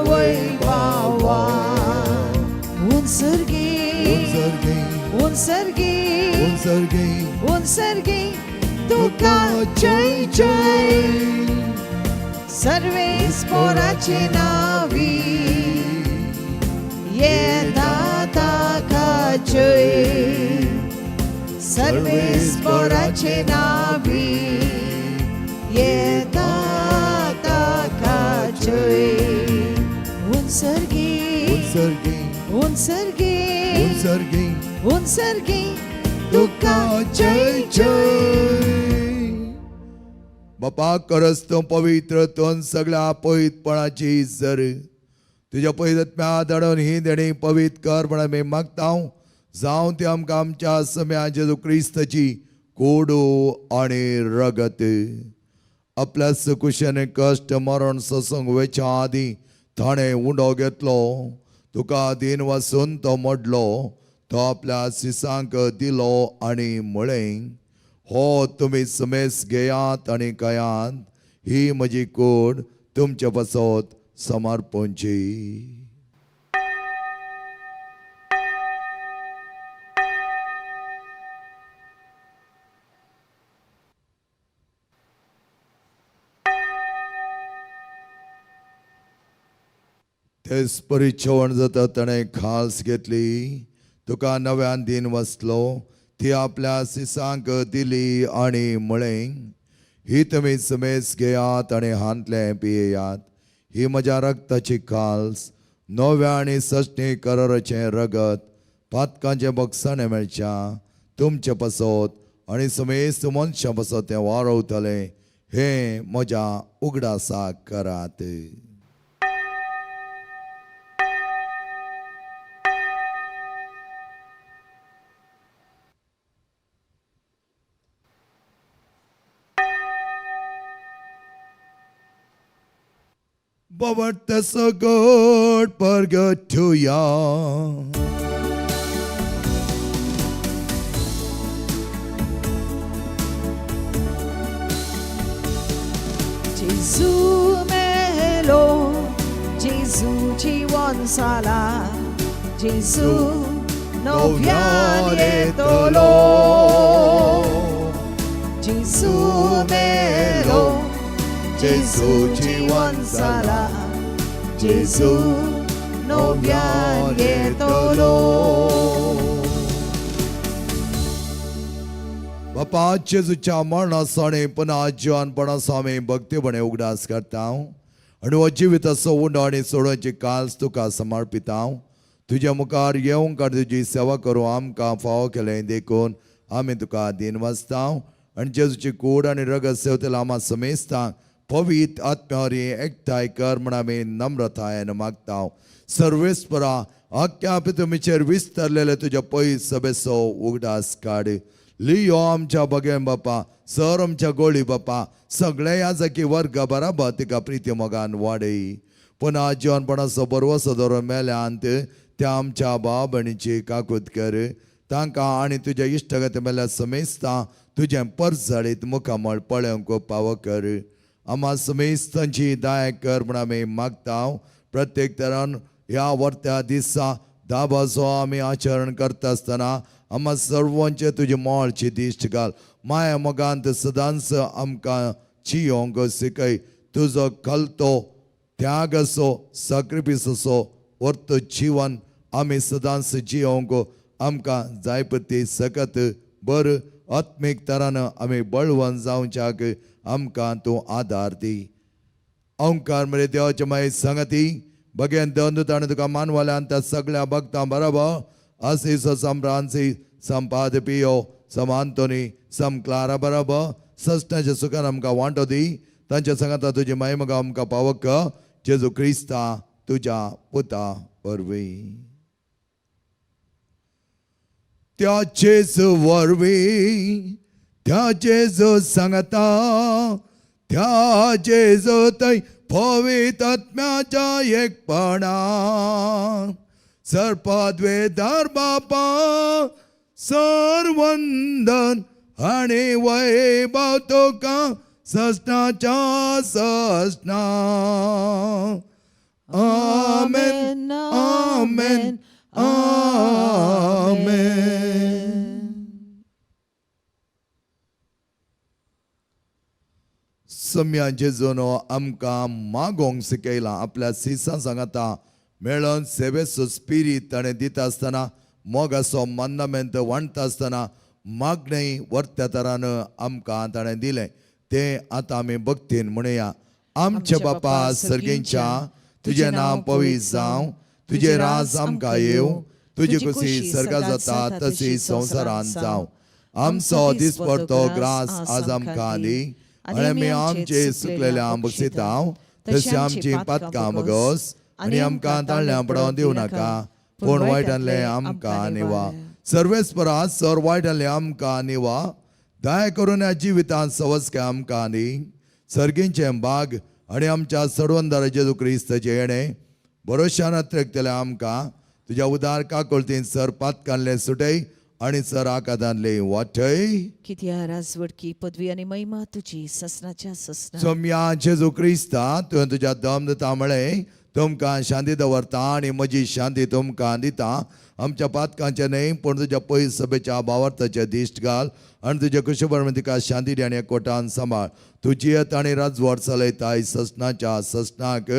वैभवा. उंचर्गी उंचर्गी उंचर्गी उंचर्गी उंचर्गी तुका जय जय. सर्वेस्पराचे नावी येता ताका जय. सर्वेस्पराचे नावी येता ताका जय. उंचर्गी उंचर्गी उंचर्गी उंचर्गी उंचर्गी तुका जय जय. बापा, करस तूं पवित्र तूं सगळ्या पवित्रपणाची जर तुज्या पवित्र धाडून ही देणी पवित्र कर म्हण आमी मागता. जावं ती आमकां आमच्या सम्या जेजू क्रिस्ताची कोडू आनी रगत. आपल्या सुकुशाने कश्ट मरण सोसूंक वेच्या आदीं ताणें उंडो घेतलो, तुका दीन वासून तो मोडलो, तो आपल्या सिसांक दिलो आनी म्हळें, हो तुमी समेस घेयात आनी खायात. ही म्हजी कूड तुमचे पासत समर्पणची. तेच परी जेवण जाता ताणें खास घेतली. तुका नव्यान दिन वसलो ती आपल्या सिसांक दिली आनी म्हळें ही तुमी समेज घेयात आनी हांतलें पियेयात ही म्हज्या रक्ताची काल्स नव्या आनी सजनी कराराचें रगत पातकांचें बक्षाणें मेळच्या तुमचे पासत आनी समेस्त मनशां पासत तें वारवतलें हें म्हज्या उगडासाक करात. बाबा सगट परगटुया. Gesù melo, Gesù jiwan sala, Gesù noviane tolo. Gesù melo, Gesù jiwan sala, Gesù noviane tolo. बापा जेजूच्या मरणाचो आनी पुन्हा जिवनपणाचो आमी भक्तीपणे उगडास करता आनी हो जिविताचो उंडो आनी सोडोवची काल्स तुका समर्पिता. तुज्या मुखार येवंक आनी तुजी सेवा करूं आमकां फावो केलें देखून आमी तुका दिन वाचता आनी जेजूची कूड आनी रगत सेवतल्या आमा समेस्तांक पवित्र आत्म्या एकठांय कर म्हण आमी नम्रतायेन मागता. सर्वेस्परा आख्या पितुमीचेर विस्तारलेले तुज्या पयस सभेचो उगडास काड. लियो आमच्या बगेन बापा सर आमच्या गोळी बापा सगळे याजकी वर्ग बराबर तिका प्रिती मोगान वाडय. पुन्हा जिवनपणाचो बरवसो धरून मेल्यांत त्या आमच्या भाव भयणीची काकूत कर तांकां आनी तुज्या इश्टगत मेल्या समेस्तां तुजें परजळीत मुखामळ पळोवंक पावो कर. आमा समेस्तांची दाय कर म्हूण आमी मागता. प्रत्येक तरान ह्या वर्त्या दिसा दाबाचो आमी आचरण करता आसतना आमा सर्वांचे तुजे मोळची दिश्ट घाल. माया मोगांत सदांच आमकां जियोंक शिकय. तुजो कलतो त्याग असो साक्रिफीस असो वर्त जिवन आमी सदांच जियोंक आमकां जाय पती सकत बर आत्मीक तरान आमी बळवंत जावच्याक आमकां तूं आदार दी. ओंकार मरे देवाचे मागीर संगती बगेन दोन ताणें तुका मानवल्यान त्या सगळ्या भक्तां बरोबर आसीस सम फ्रांसीस सम पाद पियो सम आंतोनी सम क्लारा बरोबर सस्नाच्या सुखान आमकां वांटो दी. तांच्या सांगाता तुजी मायमगा आमकां पावक जेजू क्रिस्ता तुज्या पुता वरवीं. त्या जेजू वरवीं त्या जेजू सांगता त्या जेजू थंय पवित्र आत्म्याच्या एकपणा सर्पद्वेदार बापा सरवंदन आनी वैभव तुका ससनाच्या ससना. आमेन आमेन आमेन. सम्या जेजून आमकां मागोंक शिकयलां आपल्या सिसां सांगाता मेळोन सेवेचो स्पिरीत ताणें दिता आसतना मोगाचो मन्नामेंत वांटता आसतना मागणें वर्त्या तरान आमकां ताणें दिलें तें आतां आमी भक्तीन म्हणया. आमच्या बापा सर्गींच्या तुजें नांव पवित्र जावं, तुजें राज आमकां येवं, तुजी खुशी सर्गा जाता तशी संवसारांत जावं. आमचो दिसपडतो ग्रास आज आमकां दी आनी आमी आमचे सुकलेल्या बक्षिता तशी आमची पातकां बगस आनी आमकां ताळ्यां पडोवन दिवं नाका पूण वायटांतलें आमकां निवा. सर्वेस्परा सर वायटांतलें आमकां निवा. दया करून ह्या जिवितांत सवस्के आमकां दी. सर्गींचें बाग आनी आमच्या सर्वंदार जेजू क्रिस्ताचें येणें भरोश्यान अत्रेकतलें आमकां तुज्या उदार काकुळतीन सर पातकांतलें सुटय आनी सर आकादांतलें वाटय. कित्या राजवटकी पदवी आनी महिमा तुजी ससनाच्या ससना. सोम्या जेजू क्रिस्ता तुवें तुज्या दम दिता म्हळें तुमकां शांती दवरता आनी म्हजी शांती तुमकां दिता. आमच्या पातकांचें न्हय पूण तुज्या पयस सभेच्या भावार्थाचें दिश्ट घाल आनी तुज्या कुशबर तिका शांती दी आनी एकवटान सांबाळ. तुजी येत आनी राजवट चलयताय ससनाच्या ससनाक.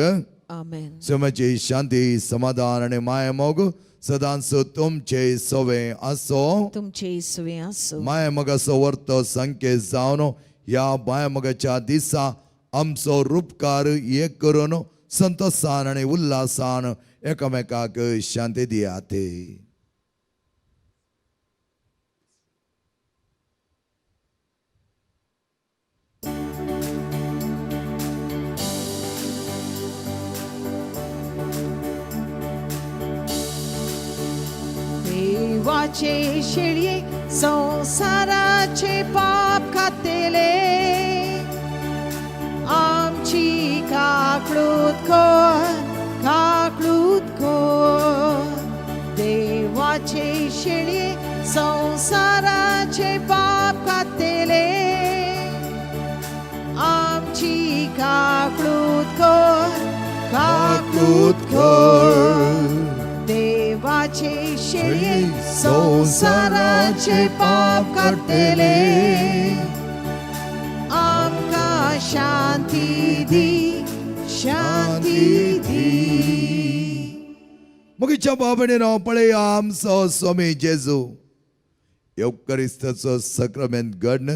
आमेन. सोम्याची शांती, समाधान आनी माया मोग सदांच तुमचे सवे आसो. तुमचे सुवे आसूं. माया मोगाचो वर्तो संकेत जावन ह्या माया मोगाच्या दिसा आमचो रुपकार एक करून संतोशान आनी उल्हासान एकामेकाक शांती दियात. देवाचे शेळये, संवसाराचे पाप खातेले, आमची काकळूत कर, काकळूत कर. देवाचे शेळये, संवसाराचे पाप खातेले, आमची काकळूत कर, काकळूत कर. देवाचे शेळये, संवसाराचे पाप काडटले, आमकां शांती दी, शांती दी. मुगीच्या बाबणीनो, पळय आमचो स्वामी जेजू येवकरिस्ताचो सक्रमेंत घडण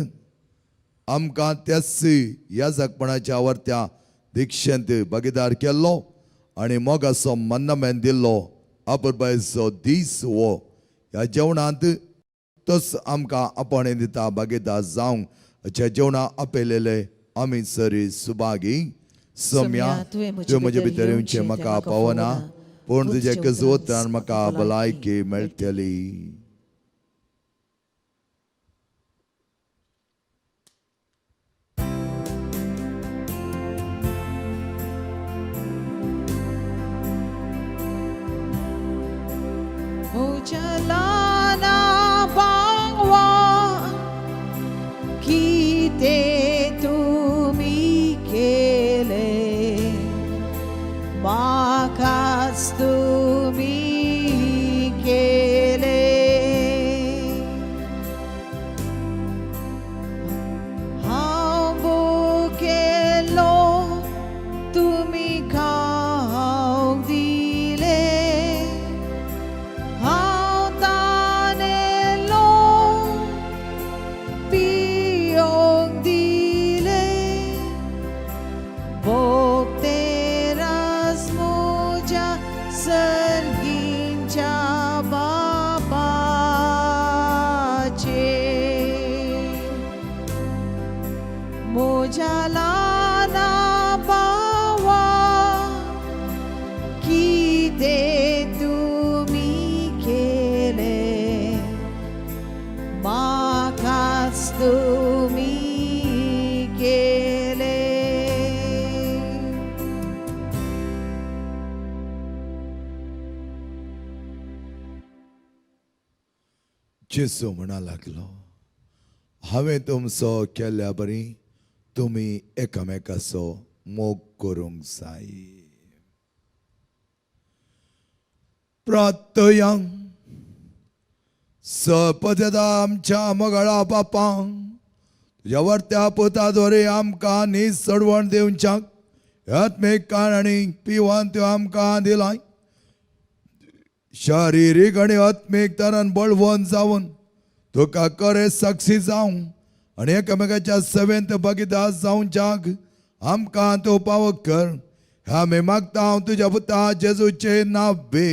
आमकां त्याच ह्या जगपणाच्या वर्त्या दिक्षेंत भागीदार केल्लो आनी मोगाचो मन्नमेन दिल्लो. अपुरबायचो दीस हो. ह्या जेवणांत तोच आमकां आपोवणें दिता भागीदार जावंक. ज्या जेवणा आपयलेले आमी सरी सुभागी. सम्या, तुवें म्हजे भितर येवचें म्हाका पावना, पूण तुज्या कसवतान म्हाका भलायकी मेळटली. उजलाना बांगवा, कितें तुमी केलें, म्हाकाच तुमी केलें. हांव भुकेल्लो, तुमी खावंक दिलें. हांव तानेलो, पियोंक दिलें. भोगतेरास म्हज्या सर्गींच्या बापाचेर. म्हज्या ल्हाना भावा, कितें तुमी केलें, म्हाकाच तुमी केलें. जेजू म्हणा लागलो, हांवें तुमचो केल्ल्या बरी तुमी एकामेकाचो मोग करूंक जाय. प्रार्थया. सपदता आमच्या मोगाळा बापां, तुज्या वर्त्या पुता द्वारे आमकां नीज चडवण दिवच्याक आत्मीक काण आनी पिवन त्यो आमकां दिलाय. शारिरीक आनी आत्मीक तरान बळवंत जावन तुका खरें साक्षी जावं आनी एकामेकाच्या सेवेंत भागीदार जावच्याक आमकां तूं पावक कर. आमी मागता हांव तुज्या पुता जेजूचे नावे.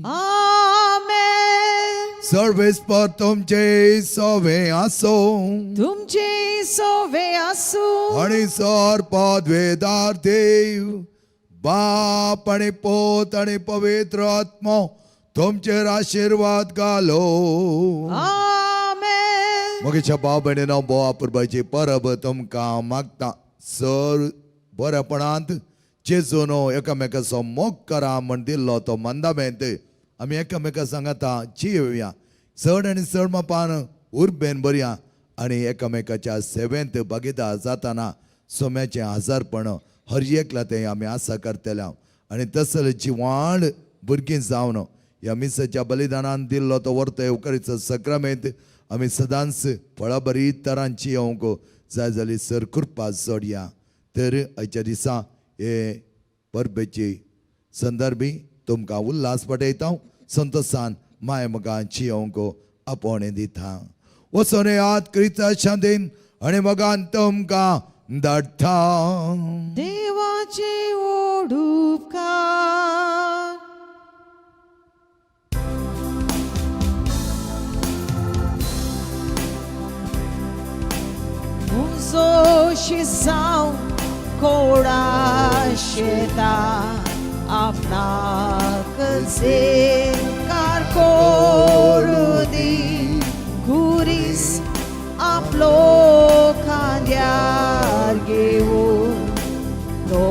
आमेन. सर्वेस्पर तुमचे सवे आसो. तुमचे सोवे आसूं. आनी सर पदवेदार देव बाप आनी पोत आनी पवित्र आत्मो तुमचेर आशिर्वाद घालो. आमेन. मगेच्या भाव भयणीनो, बोवा पुरबायची परब तुमकां मागता. सर बरेपणांत जेजून एकामेकाचो मोग करा म्हण दिल्लो तो मंदामेंत आमी एकामेका सांगाता जियोया. चड आनी चड मापान उर्बेन बरया आनी एकामेकाच्या सेवेंत भागीदार जाताना सोम्याचें आजारपण हर एकला तें आमी आसा करतले. आनी तसले जिवाण भुरगीं जावन ह्या मिसाच्या बलिदानान दिल्लो तो वर्त येवकारीचो सक्रमेंत आमी सदांच फळाबरी तरांची येवंक जाय जाली सर कृपा जोडया. तर आयच्या दिसा हे परबेची संदर्भी तुमकां उल्हास पटयता. संतोसान माय मगान चियोंक आपोवणें दिता. वचोन याद क्रिस्ता शांतीन आनी मगान तुमकां धाडटा. देवाचे ओडुपकार. म्हजो शिसांव कोडा शेता आपणाक कार करू दी खुरीस आपलो खांद्यार घेवन तो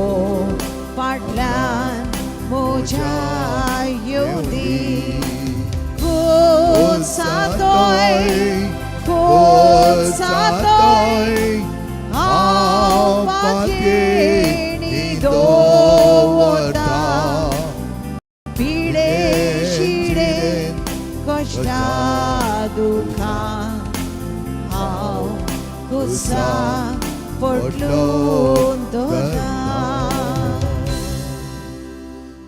फाटल्यान म्हज्या येवदी. सातोय सातोय हांव पातयेणी दवरता पिडे शिडे कश्टा दुखां हांव कुसा पडलून दवरता.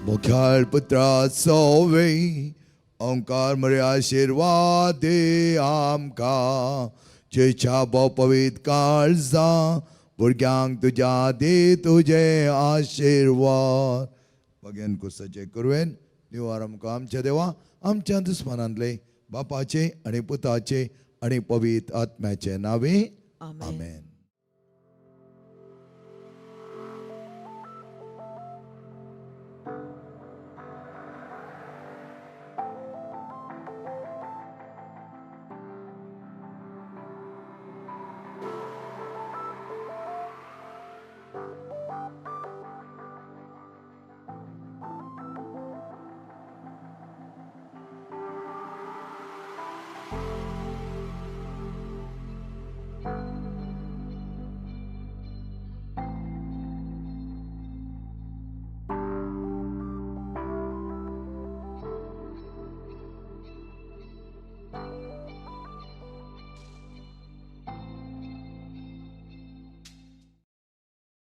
मुख्याल पुत्रा सोवे ओंकार मरे आशिर्वाद दे आमकां जेच्या पवित काळजा भुरग्यांक तुज्या दे तुजे आशिर्वाद. बगेन कुसाचे कुरवेन निवार आमकां आमच्या देवा आमच्या दुस्मानांतले बापाचे आनी पुताचे आनी पवित्र आत्म्याचे नावे. आमेन. आमेन.